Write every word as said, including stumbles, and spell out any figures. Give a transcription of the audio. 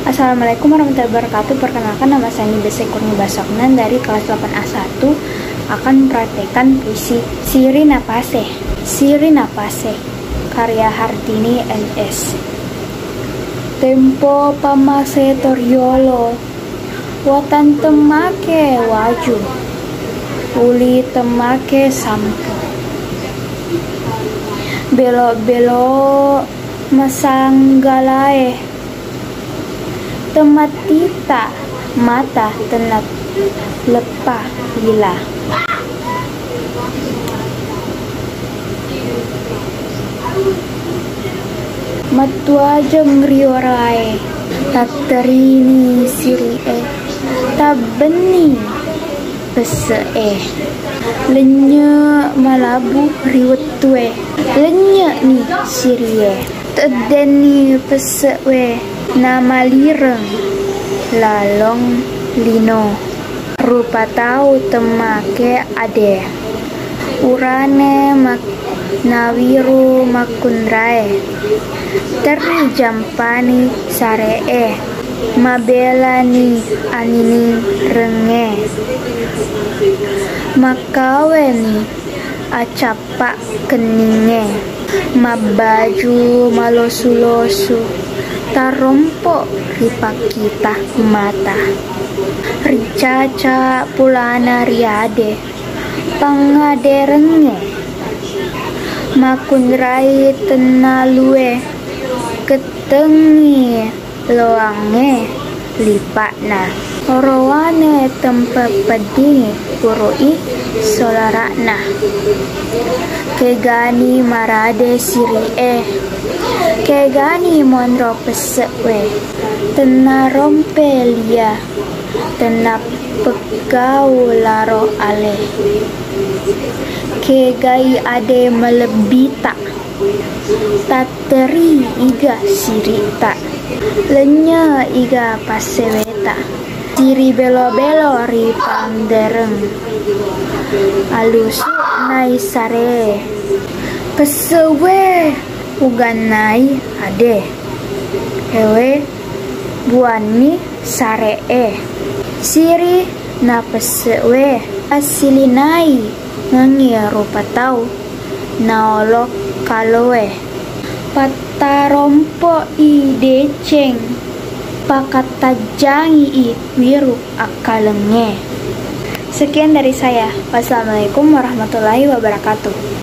Assalamualaikum warahmatullahi wabarakatuh. Perkenalkan, nama saya Nibese Kurniba Soknan dari kelas delapan A satu, akan mempraktekkan puisi Siri Napase. Siri Napase, karya Hartini M S. Tempo pammase toriyolo, watang temmake waju, uli temmake sampo. Belo-belo masanggalae, temmattita mata tenna leppa lila. Mattuajeng riorae, tatterini siri'e, tabbenni pesse'e. Lennye' malabu ri wettue, lennye'ni sirie. Teddenni pesse'we namalireng lalong lino. Rupa tau temmake ade, urane mak-, nawiru makkunrae. Terri jampani sare'e, mabelani anining rengnge. Makkaweni acap- pakkenningnge, mabbaju malosu-losu, tarompo ripakkita mata. Ricaca pulana riade pangaderengnge, makkunrai tennalue, kettengngi loangnge lipa'na. Orowane tempe peddingi puru'i solara'na. Kegani marade siri'e, kegani monro pesse'we, tenna rompe lia, tenna peggau laro ale. Kegai ade malebbita, tatteri iga siri'ta, lennye iga passeweta, siri belo-belo ri pandereng, alusu nai sare, pessewe ugannai ade, ewe buanni sare'e, siri na pessewe assilinai. Nengngi rupa tau naolo kaloe. Pattarompo'i deceng, pakattajjangi'i wiru akkalengnge. Sekian dari saya. Wassalamualaikum warahmatullahi wabarakatuh.